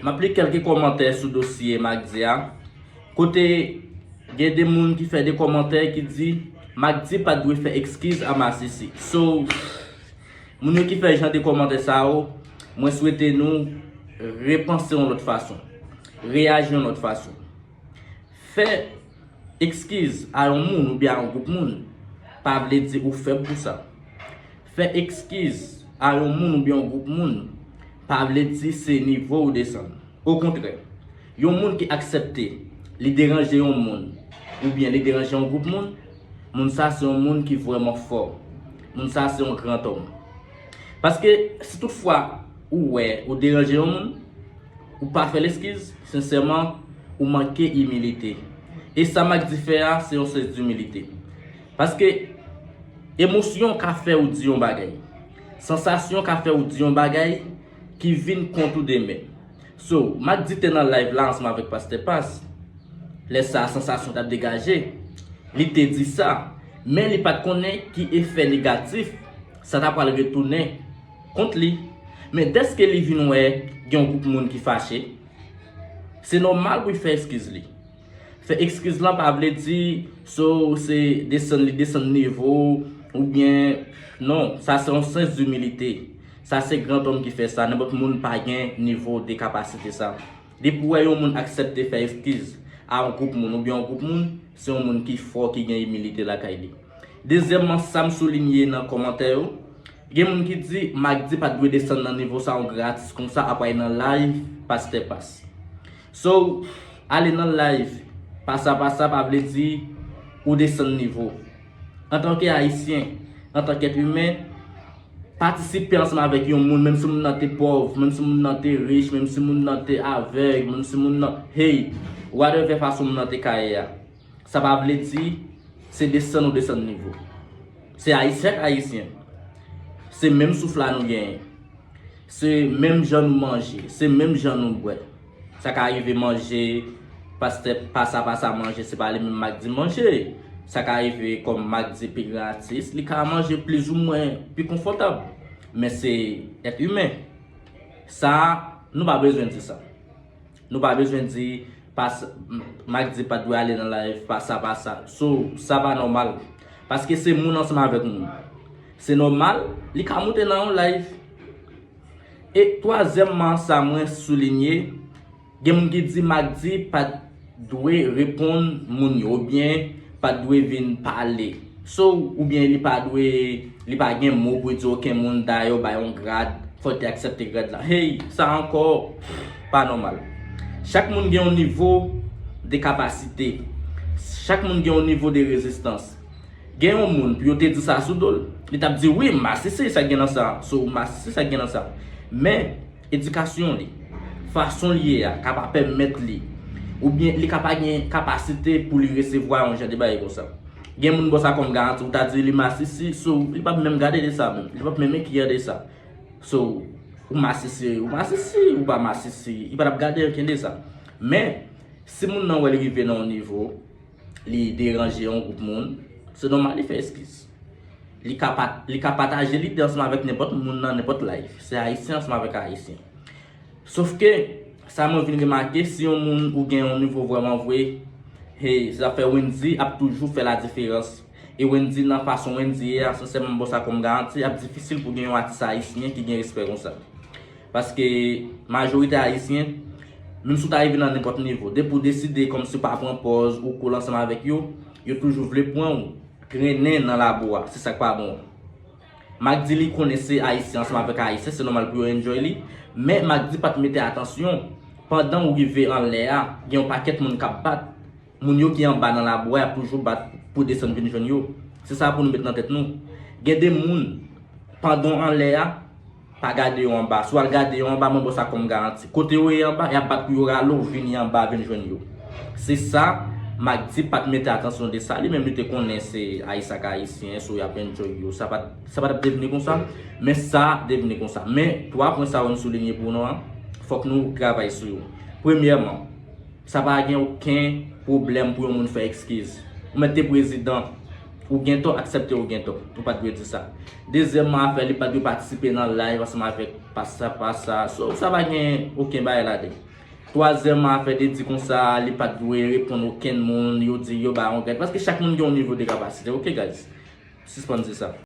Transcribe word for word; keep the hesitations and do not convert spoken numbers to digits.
M ap li kèlke kòmantè sou dosye Magdi a, kote gen de moun ki fè de kòmantè ki di Magdi pa t dwe fè ekskiz a Masisi. So, moun yo ki fè jan de kòmantè sa yo, mwen swete nou repanse yon lòt fason, reyaji yon lòt fason. Fè ekskiz a yon moun oubyen a yon gwoup moun pa vle di ou fèb pou sa. Fè ekskiz a yon moun oubyen yon gwoup moun pa vle di se nivo ou desann. Okontrè, yon moun ki aksepte li deranje yon moun oubyen li deranje yon gwoup moun, moun sa se yon moun ki vrèman fò. Moun sa se yon grandòm. Paske si toutfwa ou wè ou deranje yon moun, ou pa fè l eskiz, sensèman, ou manke imilite. E sa Magdi fè a, se yon sens dimilite. Paske emosyon ka fè ou di yon bagay. Sansasyon ka fè ou di yon bagay ki vin kont ou demen. So, Magdi te nan live la ansanm avèk Pastè Pas. Lè sa a, sansasyon t ap degaje. Li te di sa, men li pa t konnen ki efè negatif sa ta pral retounen kont li. Men dèske li vin wè gen yon gwoup moun ki fache, se nòmal pou l fè eskiz li. Fè eskiz lan pa vle di so se desann li desann nivo oubyen non, sa se yon sens dimilite. Sa se grandòm ki fè sa, nenpòt moun pa gen nivo de kapasite sa. Depi w wè yon moun aksepte fè eskiz a yon gwoup moun oubyen yon gwoup moun, se yon moun ki fò, ki gen imilite lakay li. Dezyèmman, sa m soulinye nan kòmantè yo, gen moun ki di Magdi pa t dwe desann nan nivo sa yon gratis konsa ap al nan live Pastè Pas. So, ale nan live Pasa Pasa pa vle di ou desann nivo. Antanke Ayisyen, antanke èt imen, patisipe ansanm avèk yon moun, menm si moun nan te pòv, menm si moun nan te rich, menm si moun nan te avèg, menm si moun nan, hey, whatever fason moun nan te ka ye a, sa pa vle di se desann ou desann nivo. Se Ayisyen ak Ayisyen. Se menm souf la nou genyen. Se menm jan nou manje, se menm jan nou bwè. Sa ka rive manje, Pastè Pasa Pasa manje, se pa li menm Magdi manje. Sa ka rive kòm Magdi pi gratis, li ka manje plizoumwen pi konfòtab. Men se èt imen. Sa, nou pa bezwen di sa. Nou pa bezwen di Pas, Magdi pa t dwe ale nan live Pasa Pasa. So, sa pa nòmal. Paske se moun ansanm avèk moun. Se nòmal, li ka moute nan yon live. E twazyèmman, sa mwen soulinye, gen moun ki di Magdi pa t dwe reponn moun yo, oubyen pa t dwe vin pale. So, oubyen li pa dwe, li pa gen mo pou di okenn moun, dayè bay yon grad, fò l te aksepte grad la. Hey, sa ankò pa nòmal. Chak moun gen yon nivo de kapasite. Chak moun gen yon nivo de rezistans. Gen yon moun, pou yo te di sa sou do l, li t ap di, wi, masisi sa gen nan sa, so masisi sa gen nan sa. Men, edikasyon li, fason l ye a, ka pa pèmèt li, oubyen li ka pa gen kapasite pou li resevwa yon jan de bagay konsa. Gen moun bò sa kòm garanti, ou ta di li masisi, so li p ap menm gade de sa menm, li p ap menm enkyè de sa. So, ou masisi, ou masisi, ou pa masisi, li pa t ap gade ankenn de sa. Men, si moun nan wè li rive nan yon nivo, li deranje yon gwoup moun, se nòmal li fè eskiz. Li ka, pa, li ka pataje lide ansanm avèk nenpòt moun nan nenpòt live. Se Ayisyen ansanm avèk Ayisyen. Sof ke, sa mwen vin remake, si yon moun ou gen yon nivo vrèman vre, hey, zafè Wendy ap toujou fè ladiferans. E Wendy nan fason Wendy ye a, sensèman m ba w sa kòm garanti, ap difisil pou gen yon atis ayisyen ki gen respè konsa. Paske majorite ayisyen, menm si w ta rive nan nenpòt nivo, depi w deside kòmsi w pa pran pòz ou cool ansanm avèk yo, yo toujou vle pran w, trennen nan labo a, se sa k pa bon an. Magdi li konnen se ayisyen ansanm avèk ayisyen, se nòmal pou yo enjoy li, men Magdi pa t mete atansyon, pandan w rive anlè a, gen yon pakèt moun k ap bat, moun yo ki anba nan labo a, y ap toujou bat pou desann vin jwenn yo. Se sa pou nou met nan tèt nou. Gen de moun, pandan w anlè a, pa gade yo anba. Si w al gade yo anba, mwen ba w sa kòm garanti. Kote yo ye anba, y ap bat pou yo rale w vini anba, vin jwenn yo. Se sa, Magdi pa t mete atansyon de sa. Li menm li te konnen se ayisyen ak ayisyen, so y ap enjoy yo. Sa pa t, sa pa t ap devni konsa, men sa devni konsa. Men, twa pwen sa yo m soulinye pou nou an, fòk nou travay sou yo. Premyèman, sa pa gen okenn pwoblèm pou yon moun fè ekskiz. Ou mèt te prezidan, ou gen tò, aksepte ou gen tò. Ou pa t dwe di sa. Dezyèmman, afè li pa t dwe patisipe nan live ansanm avèk Pasa Pasa. So, sa pa gen okenn bagay ladan. Twazyèmman, afè de di konsa li pa t dwe reponn okenn moun, yo di yo ba yon gad. Paske chak moun gen yon nivo de kapasite, ok guys? Sispann di sa.